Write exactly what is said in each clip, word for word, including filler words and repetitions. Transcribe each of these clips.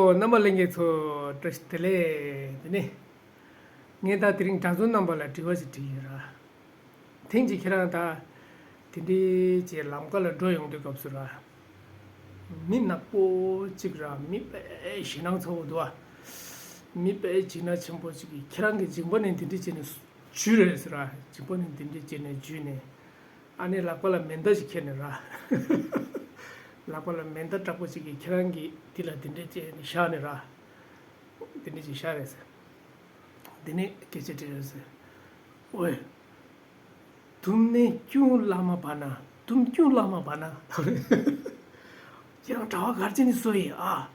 ཨོ། རྣམ་པ་ལྷན་རྒྱས་ཚོ་བཀྲ་ཤིས་བདེ་ལེགས། དེ་ནས་ངས་ད་དེ་རིང་གྲྭ་བཙུན་རྣམ་པ་ལ་དྲི་བ་ཞིག་དྲིས་ཡོད་ར། ཐེངས་གཅིག་ཁྱེད་རང་ད་དེ་འདྲའི་ཅིག་ལམ་ཁ་ལ་འགྲོ་ཡོང་དུས་སྐབས་སུ་ར། མི་ནག་པོ་གཅིག་ར། མི་དཔེ་ཞེད་སྣང་ཚ་བོ་འདུག་ཨ། མི་དཔེ་བྱིས་ན་ཆེན་པོ་གཅིག་གིས་ཁྱེད་རང་གི་མཇིང་པ་ནས་དེ་འདྲ་བྱས་ནས་འཇུས་རེད་ཟེར་ར། མཇིང་པ་ནས་དེ་འདྲ་བྱས་ནས་འཇུས་ནས། ཨ་ནི་ལག་པ་ལ་མེ་མདའ་ཞིག་ཁྱེར་ནས་ར། ལག་པ་ལ་མེ་མདའ་དྲག་པོ་ཞིག་གིས་ཁྱེད་རང་གི་འདི་ལ་དེ་འདྲས་བྱས་ནས་བཞག་ནས་ར། དེ་འདྲས་ཅིག་བཞག་རེད་ཟེར། དེ་ནས་སྐད་ཆ་དྲིས་རེད་ཟེར། ཨོའི། དུམ་ནས་ཅུང་བླ་མ་བ་ན། དུམ་ཅུང་བླ་མ་བ་ན། ཁྱེད་རང་གྲྭ་པ་ག་རེ་བྱས་ནས་བཟོས་ཡིན་ཨ།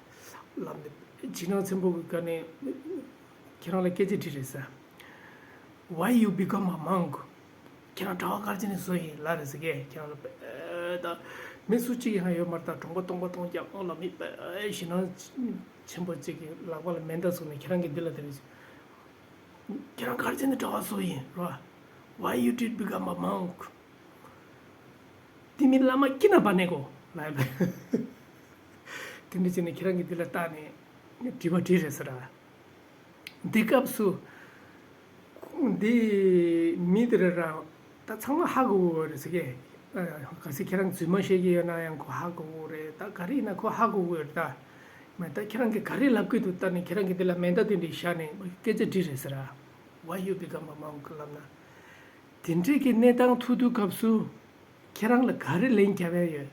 ལབ་ནས་བྱིས་ནག་ཚན་པོ་གི་སྒང་ནས་ཁྱེད་རང་ལ་སྐད་ཆ་དྲིས་རེད་ཟེར། Why you become a monk? ཁྱེད་རང་གྲྭ་པ་ག་རེ་བྱས་ནས་བཟོས་ཡིན་ལབ་རེད་ཟེར་གི། ཁྱེད་རང་ལ་དཔེ་ད་མི་སུ་གཅིག་ཡང་ཡོད་མ་རེད། ད་གྲོང་པ་སྟོང་པ་སྟོང་རྐྱང་ལ་མི་དཔེ་ཞེད་སྣང་ཆེན་པོ་གཅིག་གིས་ལག་པ་ལ་མེ་མདའ་བཟུང་ནས་ཁྱེད་རང་གི་འདི་ལ་དེ་རེད། ཁྱེད་རང་ག་རེ་བྱས་ནས་གྲྭ་པ་བཟོས་ཡིན་རོ། Why you did become a monk? དེ་མི་བླ་མ་ཀི་ན་བ་ནས་གོ་ལབ་ཡ། དེ་འདྲ་བྱས་ནས་ཁྱེད་རང་གི་འདི་ལ་བལྟས་ནས་དྲི་བ་དྲིས་རེད་ཟེར་ར། འདི་སྐབས་སུ། འདི་མི་དེ་རེད་ར། ད་ཚང་མ་ཧ་གོ་གི་རེད་ཟེར་གི། གལ་སྲིད་ཁྱེད་རང་རྫུན་མ་བཤད་ཀྱི་ཡོད་ན་ཡང་ཁོ་ཧ་གོ་གི་རེད། ད་ག་རེ་ཡིན་ན་ཁོ་ཧ་གོ་གི་ཡོད་རེད་ད། མ་ད་ཁྱེད་རང་གིས་ག་རེ་ལབ་ཀྱི་འདུག་ད་ནི་ཁྱེད་རང་གིས་འདི་ལ་མེ་མདའ་དེ་འདྲ་བཞག་ནས་སྐད་ཆ་དྲིས་རེད་ཟེར་ར། Why you become a monk? ལབ་ན། དེ་འདྲས་ཀྱི་གནས་སྟངས་ཐུག་དུས་སྐབས་སུ་ཁྱེད་རང་ལ་ག་རེ་ལན་རྒྱབ་ཡ་ཡོད།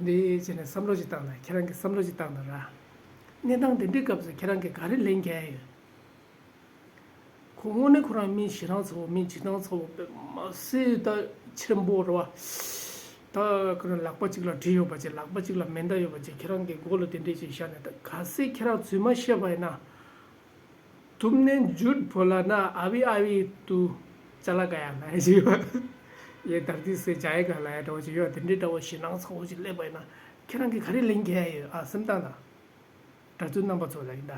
དེ་འདྲས་བྱས་ནས་བསམ་བློ་ཞིག་བཏང་ན། ཁྱེད་རང་གིས་བསམ་བློ་ཞིག་བཏང་ན་ར། གནས་སྟངས་དེ་འདྲའི་སྐབས་སུ་ཁྱེད་རང་གིས་ག་རེ་ལན་རྒྱག་ཡ་ཡོད། ཁོ་དངོས་གནས་ཁོ་རང་མི་ཞེད་སྣང་ཚ་བོ། མི་འཇིགས་སྣང་ཚ་བོ་དཔེ་མ་སྲིད་ད་ཆེན་པོ་རེད་བ། ད་ཁོ་རང་ལག་པ་གཅིག་ལ་གྲི་ཡོད་པ་ཅིག་ལག་པ་གཅིག་ལ་མེ་མདའ་ཡོད་པ་ཅིག་ཁྱེད་རང་གི་མགོ་ལ་དེ་འདྲས་ཅིག་བཞག་ནས། ད་གལ་སྲིད་ཁྱེད་རང་རྫུན་མ་བཤད་པ་ཡིན་ན། तुमने झूठ बोला ना, अभी अभी तू चला गया ना, ऐसे ही। ये धरती से जाएगा ལབ་ཡ་འདྲ་བོ་ཞིག་ཡོད། དེ་འདྲའི་འདྲ་བོ་ཞེད་སྣང་ཚ་བོ་ཞིག་སླེབས་པ་ཡིན་ན་ཁྱེད་རང་གིས་ག་རེ་ལན་རྒྱག་ཡ་ཡོད་ཨ། སེམས་ཐག་ན། གྲྭ་བཙུན་རྣམ་པ་ཚོ་ལ་ཡིན་ད།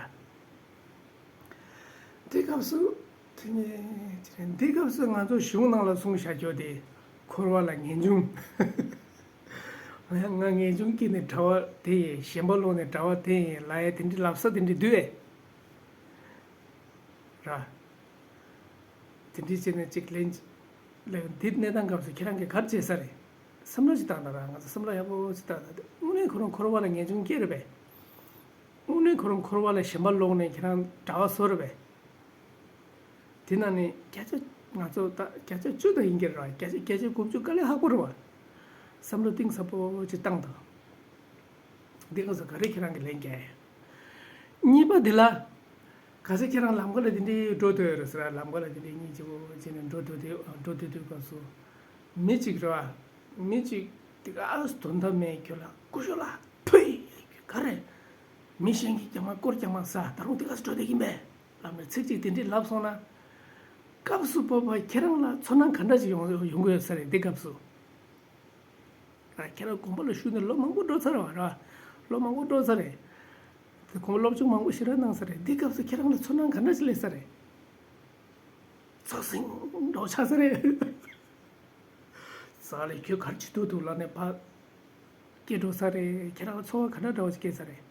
དེ་སྐབས་སུ། དེ་ནས་དེ་སྐབས་སུ་ང་ཚོ་གཞུང་ནང་ལ་གསུངས་བཞག་རྒྱུ་དེ། འཁོར་བ་ལ་ངེས་འབྱུང་། ང་ངེས་འབྱུང་སྐྱེས་ནས་གྲྭ་པ་དེ་ཡིན། ཞེན་པ་ལོག་ནས་གྲྭ་པ་དེ་ཡིན་ལབ་ཡ་དེ་འདྲའི་ལབ་ས་དེ་འདྲ་འདུག་ཨེ། ར། དེ་འདྲའི་བྱས་ནས་ཅིག་ལན། ལན་འདི་གནས་སྟངས་སྐབས་སུ་ཁྱེད་རང་གིས་ག་རེ་བྱས་ས་རེད། བསམ་བློ་ཞིག་བཏང་དང་ར། ང་ཚོ་བསམ་བློ་ཡག་པོ་ཞིག་བཏང་དང་། དངོས་གནས་ཁོ་རང་འཁོར་བ་ལ་ངེས་འབྱུང་སྐྱེས་རེད་པས། དངོས་གནས་ཁོ་རང་འཁོར་བ་ལ་ཞེན་པ་ལོག་ནས་ཁྱེད་རང་གྲྭ་པ་བཟོས་རེད་པས། དེ་ནང་ནས་བརྒྱ་ཆ་ང་ཚོ་ད་བརྒྱ་ཆ་བཅུ་དང་ཡིན་གྱི་རེད་བ། བརྒྱ་ཆ་བརྒྱད་ཅུ་དགུ་བཅུ་དཀའ་ལས་ཁག་པོ་རེད་བ། བསམ་བློ་གཏིང་ཟབ་པོ་ཅིག་བཏང་དང་། འདི་སྐབས་སུ་ག་རེ་ཁྱེད་རང་གིས་ལན་རྒྱག་ཡ། གཉིས་པ་འདི་ལ། གལ་སྲིད་ཁྱེད་རང་ལམ་ཁ་ལ་དེ་འདྲའི་འགྲོ་སྡོད་ཡོད་རེད་ཟེར་ར། ལམ་ཁ་ལ་དེ་འདྲའི་སྙིང་རྗེ་པོ་བྱས་ནས་འགྲོ་སྡོད་དུས། འགྲོ་སྡོད་དུས་སྐབས་སུ། མི་གཅིག་རེད་བ། མི་གཅིག་དེ་ག་ཨ་དོན་དག་མེད་ཁྱོད་ལ་སྐུ་ཞབས་ལ་ཕུད། ག་རེ། མི་གཞན་གྱིས་རྐྱང་མ་སྐོར་རྐྱང་མ་ཟ། ད་རུང་དེ་ག་སུ་འགྲོ་བསྡད་ཀྱིན་པས་ལབ་ནས་ཚིག་གཅིག་དེ་འདྲའི་ལབ་སོང་ན། སྐབས་སུ་བབ་པ་ཁྱེད་རང་ལ་ཚོར་སྣང་ག་འདྲ་ཞིག་ཡོང་ཡོང་གི་ཡོད་ས་རེད། འདི་སྐབས་སུ། ཨ། ཁྱེད་རང་དགོན་པ་ལ་ཞུགས་ནས་ལོ་མང་པོ་འགྲོ་ཚར་བ་ར། ལོ་མང་པོ་འགྲོ་ཚར་རེད། དེ་དགོན་པ་སློབ་སྦྱོང་མང་པོ་ཞེ་དྲག་གནང་ཚར་རེད། འདི་སྐབས་སུ་ཁྱེད་རང་ལ་ཚོར་སྣང་ག་འདྲ་ཞིག་སླེབས་ས་རེད། ཚོགས་ཟིང་འགྲོ་ཆགས་ས་རེད། ས་ལས་ཁྱོད་ག་རེ་བྱེད་ཐུབ་འདུག་ལབ་ནས་ཕར་སྐྱེ་འགྲོ་ས་རེད། ཁྱེད་རང་ལ་ཚོར་བ་ག་འདྲ་འདྲ་བོ་ཞིག་སྐྱེ་ས་རེད།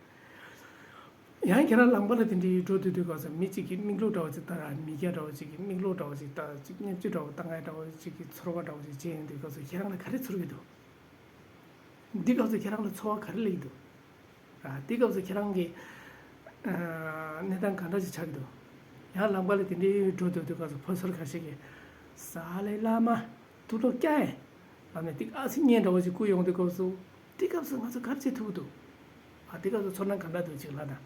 ཡང་ཁྱེད་རང་ལམ་ཁ་ལ་དེ་འདྲའི་འགྲོ་སྡོད་དུས་སྐབས་སུ་མི་གཅིག་གིས་མིག་ལོག་འདྲ་བོ་ཅིག་ལྟ་ར། མི་སྐྱ་འདྲ་བོ་ཅིག་གིས་མིག་ལོག་འདྲ་བོ་ཅིག་ལྟ། ཅིག་བརྙས་བཅོས་འདྲ་བོ་བཏང་ཡ་འདྲ་བོ་ཅིག་གི་ཚོར་བ་འདྲ་བོ་ཅིག་སྐྱེ་ཡོང་དུས་སྐབས་སུ་ཁྱེད་རང་ལ་ག་རེ་ཚོར་གྱི་འདུག་འདི་སྐབས་སུ་ཁྱེད་རང་ལ་ཚོར་བ་ག་རེ་སླེབས་ཀྱི་འདུག་ར། འདི་སྐབས་སུ་ཁྱེད་རང་གི་ཨ་གནས་སྟངས་ག་འདྲ་ཞིག་ཆགས་ཀྱི་འདུག་ཡང་ལམ་ཁ་ལ་དེ་འདྲའི་འགྲོ་སྡོད་དུས་སྐབས་སུ་ཕོ་གསར་ཁ་ཤས་ཀྱིས། ས་ལེ་བླ་མ་ཐུགས་སློབ་སྐྱ་ཨེ་ལབ་ནས་ཏིག་ཨ་སི་བརྙན་འདྲ་བོ་ཞིག་བསྐུར་ཡོང་དུས་སྐབས་སུ། འདི་སྐབས་སུ་ང་ཚོ་ག་རེ་བྱེད་ཐུབ་ཀྱི་འདུག་ཨ། འདི་སྐབས་སུ་ཚོར་སྣང་ག་འདྲ་འདུག་ཅིག་ལབ་དང་།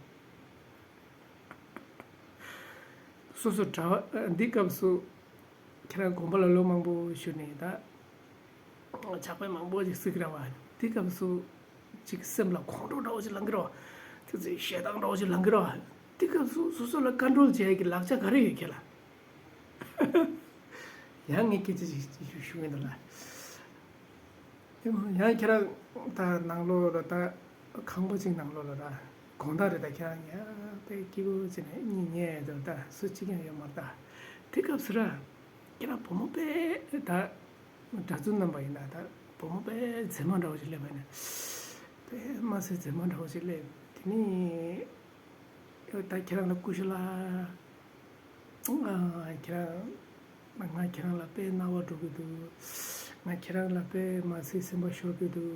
སོ་སོ་གྲྭ་པ། འདི་སྐབས་སུ་ཁྱེད་རང་དགོན་པ་ལ་ལོ་མང་པོ་བཞུགས་ནས་ད་ཕྱག་དཔེ་མང་པོ་ཞིག་གཟིགས་ར་བ། འདི་སྐབས་སུ་ཅིག་སེམས་ལ་ཁོང་ཁྲོ་འདྲ་བོ་ཞིག་ལངས་ཀྱི་ར་བ། ཏོག་ཙམ་ཞེ་སྡང་འདྲ་བོ་ཞིག་ལངས་ཀྱི་ར་བ། འདི་སྐབས་སུ་སོ་སོ་ལ་ཀོན་ཊོལ་བྱེད་ཡ་གི་ལག་ཆ་ག་རེ་ཡོད་ཁྱེད་ལ། ཡང་ངས་སྐད་ཆ་ཞིག་ཞུ་ཞུ་གི་འདུག་ལ། ཡང་ཁྱེད་རང་ད་ནང་ལོགས་ལ་ད་ཁང་པ་གཅིག་ནང་ལོགས་ལ་ར་དགོང་དག་རེད། ད་ཁྱེད་རང་ཡང་དཔེ་སྐྱིད་པོ་བྱས་ནས་གཉིད་ཉལ་འདུག་ད་སུ་གཅིག་ཀྱང་ཡོད་མ་རེད། ད་དེ་སྐབས་སུ་ར་ཁྱེད་རང་བུ་མོ་དཔེ་ད་གྲྭ་བཙུན་རྣམ་པ་ཡིན་ན་ད་བུ་མོ་དཔེ་མཛེས་མ་འདྲ་བོ་ཞིག་སླེབས་པ་ཡིན་ན། དཔེ་མ་སྲིད་མཛེས་མ་འདྲ་བོ་ཞིག་སླེབས། དེ་ནས་ད་ཁྱེད་རང་ལ་སྐུ་ཞབས་ལགས། ཨ། ཁྱེད་རང་། ང་ཁྱེད་རང་ལ་དཔེ་སྣང་བ་འགྲོ་གི་འདུག་ང་ཁྱེད་རང་ལ་དཔེ་མ་སྲིད་སེམས་པ་ཤོར་གི་འདུག་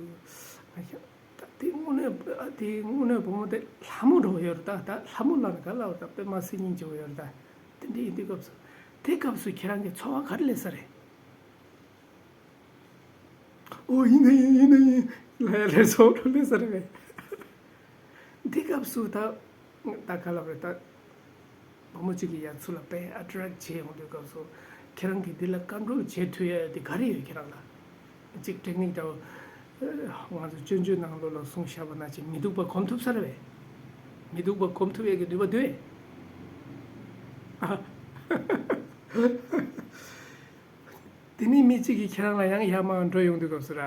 ང་ཁྱེད། ད་དེ་དངོས་གནས། དེ་དངོས་གནས་བུ་མོ་དེ་ལྷ་མོ་འདྲ་བོ་ཡོད་རེད། ད་ད་ལྷ་མོ་ལབ་ན་ག་ལབ་རེད། ད་དཔེ་མ་སྲིད་སྙིང་རྗེ་བོ་ཡོད་རེད། ད་དེ་འདྲ་ཡིན་དུས་སྐབས་སུ། དེ་སྐབས་སུ་ཁྱེད་རང་གི་ཚོར་བ་ག་རེ་སླེབས་ས་རེད། ཨོ། ཡིན་ད་ཡིན། ཡིན་ད་ཡིན། ལ་ཡ་ལས་སོགས་ལ་ལས་ས་རེད་པས། འདི་སྐབས་སུ་ད་ད་ག་ལབ་རེད། ད་བུ་མོ་གཅིག་གིས་ཡ་ཚུར་ལ་དཔེ་ཨ་ཊེག་བྱེད་ཡོང་དུས་སྐབས་སུ། ཁྱེད་རང་གིས་འདི་ལ་ཀོན་ཊོལ་བྱེད་ཐུབ་ཡ་དེ་ག་རེ་ཡོད་ཁྱེད་རང་ལ། གཅིག་ཊེག་ནིག་འདྲ་བོ། ང་ཚོ་སྤྱོད་འཇུག་ནང་ལོགས་ལ་གསུངས་བཞག་པ་ནང་བཞིན་མི་སྡུག་པ་གོམས་ཐུབ་ས་རེད་པས། མི་སྡུག་པ་གོམས་ཐུབ་ཡ་གི་ནུས་པ་འདུག་པས། ཨ། དེ་ནས་མི་གཅིག་གིས་ཁྱེད་རང་ལ་ཡང་ཡར་མར་འགྲོ་ཡོང་དུས་སྐབས་སུ་ར།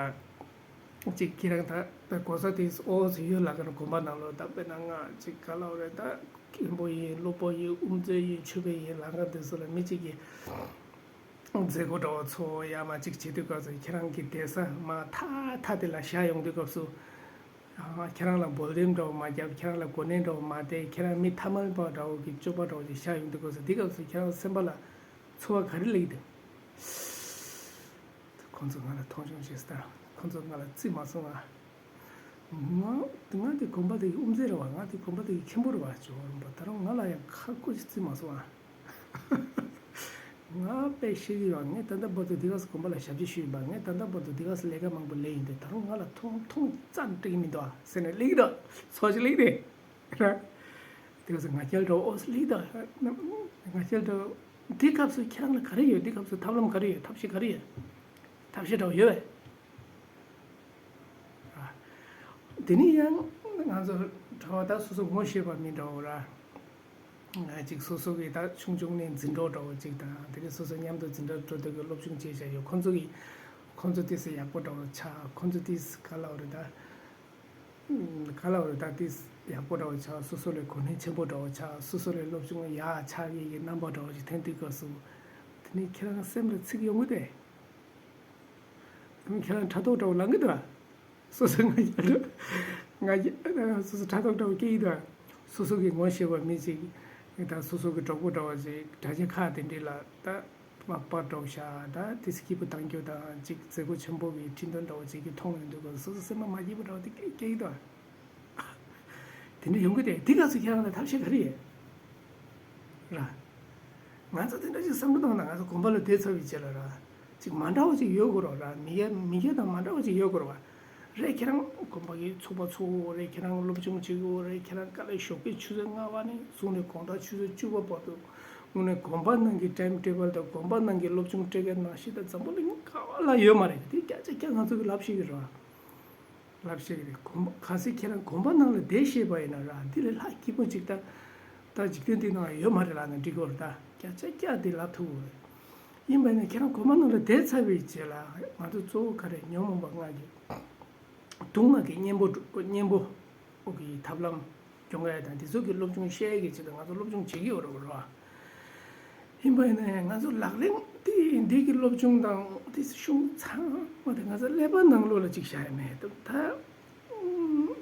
གཅིག་ཁྱེད་རང་ད་ད་གོ་ས་དེ་ཨོ་ཟེར་ཡོད་ལབ་ཀྱི་ན། དགོན་པ་ནང་ལོགས་ད་དཔེར་ན་ང་གཅིག་ག་ལབ་རེད། ད་མཁན་པོ་ཡིན། སློབ་དཔོན་ཡིན། དབུ་མཛད་ཡིན། ཆོས་པ་ཡིན་ལབ་ཀྱི་དུས་སུ་ལ་མི་གཅིག་གིས་མཛད་སྒོ་འདྲ་བོ་ཚོགས་ཡར་མར་གཅིག་བྱེད་དུས་སྐབས་སུ། ཁྱེད་རང་གི་བསྡད་ས་མར་ཐག་ཐག་དེ་ལ་བཞག་ཡོང་དུས་སྐབས་སུ། ཨ། ཁྱེད་རང་ལ་འབོལ་གདན་འདྲ་བོ་མ་བརྒྱབ། ཁྱེད་རང་ལ་གོ་གནས་འདྲ་བོ་མ་སྟེར། ཁྱེད་རང་མི་ཐ་མལ་པ་འདྲ་བོ་གི་སྤྱོད་པ་འདྲ་བོ་ཞིག་བཞག་ཡོང་དུས་སྐབས་སུ། འདི་སྐབས་སུ་ཁྱེད་རང་སེམས་པ་ལ་ཚོར་བ་ག་རེ་སླེབས་ཀྱི་འདུག་ཁོང་ཚོ་ང་ལ་མཐོང་ཆུང་བྱས་སོང་། ཁོང་ཚོ་ང་ལ་བརྩི་མ་སོང་ང་། ང་ང་དེ་དགོན་པ་དེ་གི་དབུ་མཛད་རེད་པ། ང་དེ་དགོན་པ་དེ་གི་མཁན་པོ་རེད་པ། ཇོ་བོ་རིན་པོ། ད་རུང་ང་ལ་ཡང་ཁ་ཁུ་ཅིག་བརྩི་མ་སོང་ང་། ང་དཔེ་ཤེས་ཀྱི་ཡོད། ངས་ད་ལྟ་བར་དུ་འདི་ག་སེ་དགོན་པ་ལ་ཞབས་ཕྱི་ཞུས་ཡིན་པ། ངས་ད་ལྟ་བར་དུ་འདི་ག་སེ་ལས་ཀ་མང་པོ་ལས་ཡིན་ཏེ། ད་རུང་ང་ལ་མཐོང་མཐོང་ཙམ་སྤྲད་ཀྱི་མི་འདུག་ཟེར་ནས་སླེབས་ཀྱི་འདུག་ཚོར་ཞིག་སླེབས་ཏེ། ར། འདི་ག་སེ་ང་རྒྱལ་འདྲ་བོ། ཨོ་སླེབས་ཀྱི་འདུག་ང་རྒྱལ་འདྲ་བོ། འདི་སྐབས་སུ་ཁྱེད་རང་ལ་ག་རེ་ཡོད། འདི་སྐབས་སུ་ཐབས་ལམ་ག་རེ་ཡོད། ཐབས་ཤེས་ག་རེ་ཡོད། ཐབས་ཤེས་འདྲ་བོ་ཡོད་པས། དེ་ནས་ཡང་ང་ཚོ་གྲྭ་པ་ད་སོ་སོ་ངོ་ཤེས་པ་མི་འདྲ་བོ་ར། ང་གཅིག་སོ་སོ་གི་ད་ཆུང་ཆུང་ནས་འཛིན་གྲོགས་འདྲ་བོ་གཅིག་དང་། དེ་ནས་སོ་སོ་མཉམ་དུ་འཛིན་གྲྭ་འགྲོ་དུས་ཀྱི་སློབ་སྦྱོང་བྱས་བཞག་ཡོད། ཁོང་ཚོ་གི་ཁོང་ཚོ་ཏོག་ཙམ་ཡག་པོ་འདྲ་བོ་ཆགས། ཁོང་ཚོ་ཏོག་ཙམ་ག་ལབ་རེད་ད། ཨུམ། ག་ལབ་རེད་ད། ཏོག་ཙམ་ཡག་པོ་འདྲ་བོ་ཆགས། སོ་སོ་ལས་གོ་གནས་ཆེན་པོ་འདྲ་བོ་ཆགས། སོ་སོ་ལས་སློབ་སྦྱོང་ཡག་ཆགས་ཀྱི་གི་རྣམ་པ་འདྲ་བོ་ཞིག་ཐོན་དུས་སྐབས་སུ། དེ་ནས་ཁྱེད་རང་སེམས་ལ་ཚིག་ཡོང་གི་དེ། ཁྱེད་རང་ཕྲག་དོག་འདྲ་བོ་ལངས་ཀྱི་འདུག་ཨ། སོ་སོ་ང་རྒྱལ་འདྲ། ང་རྒྱལ། སོ་སོ་ཕྲག་དོག་འདྲ་བོ་སྐྱེ་ཡི་འདུག་ཨ། སོ་སོ་གི་ངོ་ཤེས་པ་མི་གཅིག་དང་སོ་སོ་གི་གྲོགས་པོ་འདྲ་བོ་ཅིག་དྲ་རྒྱ་ཁག་དེ་འདྲ་ལ་ད་མར་པར་སྒྲོག་བཞག། ད་དེ་སྐྱིད་པོ་བཏང་རྒྱུ་དང་། ཅིག་མཛད་སྒོ་ཆེན་པོ་གི་ཁྲི་འདོན་འདྲ་བོ་ཅིག་གི་མཐོང་ཡོང་དུས་སྐབས་སུ་སོ་སོ་སེམས་པ་མ་སྐྱིད་པོ་འདྲ་བོ་དེ་སྐྱེ་སྐྱེ་ཡི་འདུག་ཨ། དེ་འདྲ་ཡོང་གི་དེ། དེ་སྐབས་སུ་ཁྱེད་རང་ལ་ཐབས་ཤེས་ག་རེ་ཡོད། ར། ང་ཚོ་དེ་འདྲ་ཞིག་བསམ་བློ་བཏང་ན། ང་ཚོ་དགོན་པ་ལ་བསྡད་ཚར་བའི་རྗེས་ལ་ར། ཅིག་མ་འདྲ་བ་ཅིག་ཡོད་དགོས་རེད་པ། ར། མི་སྒེར་མི་སྒེར་དང་མ་འདྲ་བ་ཅིག་ཡོད་དགོས་རེད་པ། རེད། ཁྱེད་རང་དགོན་པ་གི་ཚོགས་པ་ཚུགས་ཡོད་རེད། ཁྱེད་རང་སློབ་སྦྱོང་བྱེད་ཀྱི་ཡོད་རེད། ཁྱེད་རང་དཀའ་ལས་ཞོགས་པའི་ཆུ་ཚོད་ལྔ་པ་ནས་བཟུང་ནས་དགོང་དག་ཆུ་ཚོད་བཅུ་པ་བར་དུ་དངོས་གནས་དགོན་པ་ནང་གི་ཊེམ་ཊེ་བལ་དང་དགོན་པ་ནང་གི་སློབ་སྦྱོང་སྤྲད་མཁན་ནང་བཞིན་ད་འཛམ་བུ་གླིང་ག་པ་ལ་ཡོད་མ་རེད། དེ་བརྒྱ་ཆ་བརྒྱ་ང་ཚོ་གི་ལབ་ཤེས་ཀྱི་རེད་པ། ལབ་ཤེས་ཀྱི་རེད། དགོན་པ་གལ་སྲིད་ཁྱེད་རང་དགོན་པ་ནང་ལ་བསྡད་ཤེས་པ་ཡིན་ན་ར། འདི་ལས་ལྷག་སྐྱིད་པོ་ཅིག་ད་ད་འཇིག་རྟེན་འདི་ནང་ཡོད་མ་རེད་ལབ་ན་འགྲིག་གི་རེད། ད་བརྒྱ་ཆ་བརྒྱ་འདི་ལབ་ཐུབ་ཀྱི་རེད། ཡིན་པ་ཡིན་ན་ཁྱེད་རང་དགོན་པ་ནང་ལ་བསྡད་ཚར་བའི་རྗེས་ལ་ང་ཚོ་གཙོ་བོ་ག་རེ། ཉོན་མོངས་པ་ལྔ་གི་དུག་ལྔ་གི་གཉེན་པོ་གཉེན་པོ་གི་ཐབས་ལམ་སྐྱོང་ཡ་དང་། དེ་ཚོ་གི་སློབ་སྦྱོང་བཤད་ཡ་གི་ཆེད་དུ་ང་ཚོ་སློབ་སྦྱོང་བྱེད་ཀྱི་ཡོད་རེད་པ། ཡིན་པ་ཡིན་ན་ཡང་ང་ཚོ་ལག་ལེན་དེ་འདི་གི་སློབ་སྦྱོང་དང་དེ་གཞུང་ཚང་མ་དེ་ང་ཚོ་ཀླད་པ་ནང་ལོགས་ལ་ཅིག་བཞག་ཡ་མེད། ད་ད་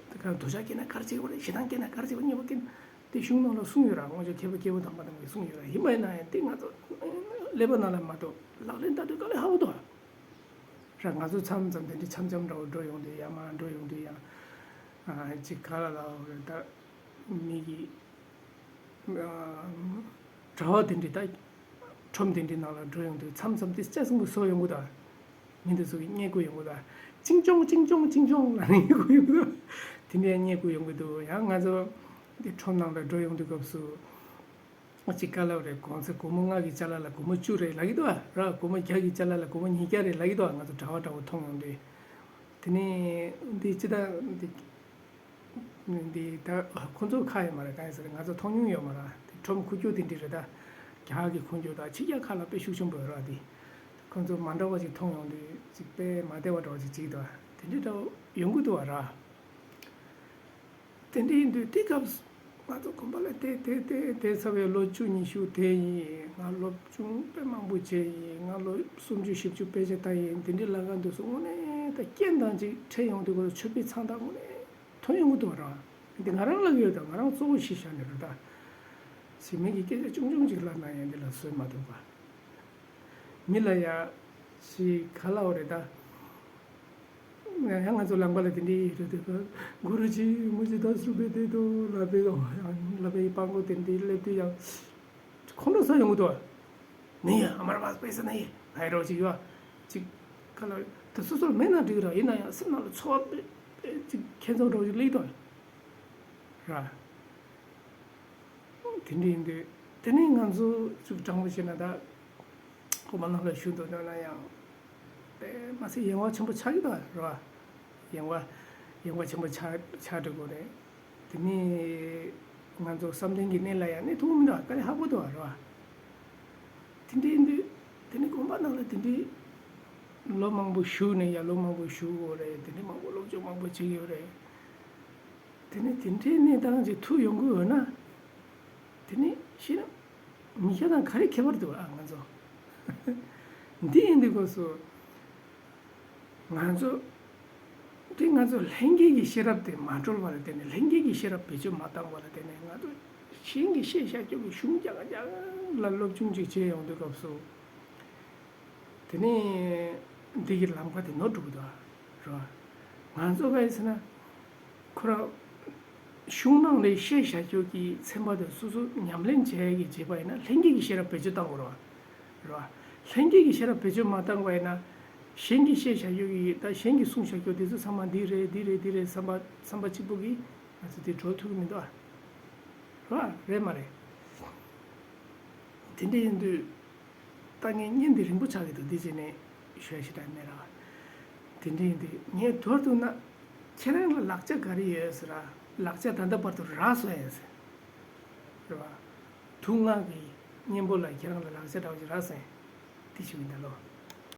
ད་ག་འདོད་ཆགས་སྐྱེས་ན་ག་རེ་བྱེད་དགོས་རེད། ཞེ་སྡང་སྐྱེས་ན་ག་རེ་བྱེད་དགོས། གཉེན་པོ་སྐྱེས་ན་དེ་གཞུང་ནང་ལ་གསུངས་ཡོད་ར། སྔོན་ཆད་མཁས་པ་སྐྱེས་བུ་དམ་པ་རྣམས་ཀྱིས་གསུངས་ཡོད་ར། ཡིན་པ་ཡིན་ན་ཡང་དེ་ང་ཚོ་ཀླད་པ་ནང་ལ་མ་གཏོགས་ལག་ལེན་བསྟར་དུས་དཀའ་ལས་ཁག་པོ་འདུག་ར། ང་ཚོ་མཚམས་མཚམས་དེ་འདྲའི་འཆམ་འཆམ་འདྲ་བོ་འགྲོ་ཡོང་དུས་ཡང་། མར་འགྲོ་ཡོང་དུས་ཡང་། ཨ། ཅིག་ག་ལ་ལབ་རེད་ད། མི་གི་ཨ། གྲྭ་པ་དེ་འདྲའི་ད་ཁྲོམ་དེ་འདྲའི་ནང་ལ་འགྲོ་ཡོང་དུས་མཚམས་མཚམས་དེ་སྐྱ་སེང་པོ་བཟོ་ཡོང་གི་འདུག་མི་འདི་ཚོ་གིས་བསྙད་བཀུར་ཡོང་གི་འདུག་ཅིང་ཅོང་ཅིང་ཅོང་ཅིང་ཅོང་ལབ་ནས་བསྙད་བཀུར་ཡོང་གི་འདུག་དེ་འདྲའི་བསྙད་བཀུར་ཡོང་གི་འདུག་ཡང་ང་ཚོ་འདི་ཁྲོམ་ནང་ལ་འགྲོ་ཡོང་དུས་སྐབས་སུ། གཅིག་ག་ལབ་རེད། གོང་ཚད་སྒོར་མོ་ལྔ་གི་ཅ་ལག་ལ་སྒོར་མོ་བཅུ་རེད་ལབ་ཀྱི་འདུག་ཨ། ར། སྒོར་མོ་བརྒྱ་གི་ཅ་ལག་ལ་སྒོར་མོ་ཉིས་བརྒྱ་རེད་ལབ་ཀྱི་འདུག་ཨ། ང་ཚོ་གྲྭ་པ་འདྲ་བོ་མཐོང་ཡོང་དུས། དེ་ནས་འདི་ཅི་ད་འདི་འདི་ད་ཁོ་ཚོ་ཁག་ཡོད་མ་རེད། གང་ཡིན་ཟེར་ན་ང་ཚོ་མཐོང་མྱོང་ཡོད་མ་རེད། དེ་ཁྲོམ་ཁུག་ཀྱོག་དེ་འདྲ་རེད། ད་རྒྱ་གར་གྱི་ཁུག་ཀྱོག་དང་ཕྱི་རྒྱལ་ཁག་ལ་དཔེ་ཤུགས་ཆེན་པོ་ཡོད་རེད། དེ་ཁོ་ཚོ་མ་འདྲ་བ་ཞིག་མཐོང་ཡོང་དུས་ཅིག་དཔེ་མ་བདེ་བ་འདྲ་བ་ཞིག་བྱེད་ཀྱི་འདུག་ཨ། དེ་འདྲ་འདྲ་བོ་ཡོང་གི་འདུག་ཨ། ར། དེ་འདྲ་ཡིན་དུས་དེ་སྐབས་སུ་ང་ཚོ་དགོན་པ་ལ་བསྡད་བསྡད་བསྡད་བསྡད་ཚར་བའི་ལོ་བཅུ་ཉི་ཤུ་དེ་ཡིན། ང་སློབ་སྦྱོང་དཔེ་མང་པོ་བྱས་ཡིན། ང་ལོ་སུམ་ཅུ་བཞི་བཅུ་དཔེ་ཆ་ལྟ་ཡིན། དེ་འདྲ་ལབ་ག་འདུག་སོང་། དངོས་གནས་ད་རྐྱེན་དང་ཅིག་འཕྲད་ཡོང་དུས་ཁོ་ཚོ་ཆོས་པའི་མཚན་རྟགས་དངོས་གནས་ ཐོན་ཡོང་གི་འདུག་ར། འདི་ང་རང་ལབ་ཡོད་ད། ང་རང་གཙོ་བོ་གཞི་བཞག་ནས་རེད་ད། ཞི་མི་གི་སྐད་ཆ་ཆུང་ཆུང་ཅིག་ལབ་ན་ཡང་འདི་ལ་བཟོད་མ་ཐུབ་པ། མི་ལ་ཡ་ཞིག་ག་ལབ་རེད་ད། ཡང་ང་ཚོ་ལམ་ཁ་ལ་དེ་འདྲའི་ཡོད་རེད་དེ། གུ་རུ་ཇི་མུ་ཇི་ད་སུ་བེ་དེ་དོ་ལ་བེ་དོ་ཡང་ལ་བེ་ཡི་པང་གོ་དེ་འདྲའི་སླེབས་དུས་ཡང་ཁོང་ཁྲོ་ཟ་ཡོང་གི་འདུག་ནི་ཡ་ཨ་མར་བ་པེ་ས་ནི་ཡ་ཧའི་རོ་ཅིག་ཡོད་ཅིག་ག་ལ་དེ་སོ་སོར་མེད་ན་འགྲིག་ར། ཡིན་ན་ཡང་སེམས་ནང་ལ་ཚོར་བ་པེ་པེ་ཅིག་ཁྱེད་ཚོ་འགྲོ་ཅིག་ལེགས་དོ་ར། དེ་འདྲ་ཡིན་དུས་དེ་ནས་ང་ཚོ་ཅིག་དྲང་པོ་བྱས་ན་ད་ཁོ་མ་ནང་ལ་ཞུ་འདོད་འདོད་ན་ཡང་དཔེ་མ་སྲིད་ཡེངས་བ་ཆེན་པོ་ཆགས་ཀྱི་འདུག་ར། ཡེངས་བ་ཡེངས་བ་ཆེན་པོ་ཆགས་ཆགས་འགྲོ་གི་རེད། དེ་ནས་ང་ཚོ་བསམ་གཏན་གྱི་གནས་ལ་ཡང་གནས་ཐུབ་མི་འདུག་དཀའ་ལས་ཁག་པོ་འདུག་ར། དེ་འདྲ་ཡིན་དུས་དེ་ནས་དགོན་པ་ནང་ལ་དེ་འདྲའི་ལོ་མང་པོ་བཞུགས་ནས་ཡ་ལོ་མང་པོ་བཞུགས་ཡོད་རེད། དེ་འདྲའི་མང་པོ་སློབ་སྦྱོང་མང་པོ་བྱེད་ཀྱི་ཡོད་རེད། དེ་ནས་དེ་འདྲའི་གནས་སྟངས་ཅིག་ཐུག་ཡོང་གི་ཡོད་ན། དེ་ནས་ཤེས་ན་མི་སྐྱ་དང་ག་རེ་ཁྱད་པར་འདུག་ཨ། ང་ཚོ་འདི་ཡིན་དུས་སྐབས་སུ་ང་ཚོ་དེ་ང་ཚོ་ལྷན་སྐྱེས་ཀྱི་ཤེས་རབ་དེ་མ་གྲོལ་བ་ལ་བརྟེན་ནས། ལྷན་སྐྱེས་ཀྱི་ཤེས་རབ་བེད་སྤྱོད་མ་བཏང་བ་ལ་བརྟེན་ནས། ང་ཚོ་གཞན་གྱི་བཤད་བྱ་སྤྱོད་ཀྱི་གཞུང་རྒྱག་རྒྱག་ལ་སློབ་སྦྱོང་ཅིག་བྱས་ཡོང་དུས་སྐབས་སུ། དེ་ནས་འདི་གི་ལམ་ཁ་དེ་ནོར་འགྲོ་གི་འདུག་རེད་བ། ང་ཚོ་ག་རེ་ཟེར་ན། ཁོ་རང་གཞུང་ནང་ལས་བཤད་བྱ་སྤྱོད་ཀྱི་ཚན་པ་དེ་སོ་སོ་ཉམས་ལེན་བྱས་ཀྱི་བྱས་པ་ཡིན་ན། ལྷན་སྐྱེས་ཀྱི་ཤེས་རབ་བེད་སྤྱོད་བཏང་དགོས་རེད་བ། རེད་བ། ལྷན་སྐྱེས་ཀྱི་ཤེས་རབ་བེད་སྤྱོད་མ་བཏང་བ་ཡིན་ན། གཞན་གྱི་བཤད་བྱ་སྤྱོད་ཀྱི་ད་གཞན་གྱིས་གསུངས་བྱ་སྤྱོད་དེ་ཚོ་ཚང་མ་འདི་རེད་འདི་རེད་འདི་རེད་བསམ་པ་བསམ་པ་གཅིག་པོ་གིས་ང་ཚོ་དེ་གྲོལ་ཐུབ་ཀྱི་མི་འདུག་ཨ། རེད་བ། རེད་མ་རེད། དེ་འདྲ་ཡིན་དུས། ད་ངས་བརྙན་འདི་རིང་པོ་ཆགས་ཀྱི་འདུག་འདི་བྱས་ནས་ཞུ་ཡ་ཞེ་དྲག་མེད་ར། དེ་འདྲ་ཡིན་དུས་ངས་མདོར་བསྡུས་ན། ཁྱེད་རང་ལ་ལག་ཆ་ག་རེ་ཡོད་ཟེར་ར། ལག་ཆ་ད་ལྟ་བར་དུ་རག་སོང་ཡ་ཟེར། རེད་བ། དུག་ལྔ་གི་གཉེན་པོ་ལ་ཁྱེད་རང་ལ་ལག་ཆ་འདྲ་བ་ཞིག་རག་སོང་ཡ། དེ་ཞུ་གི་འདུག་ལོ།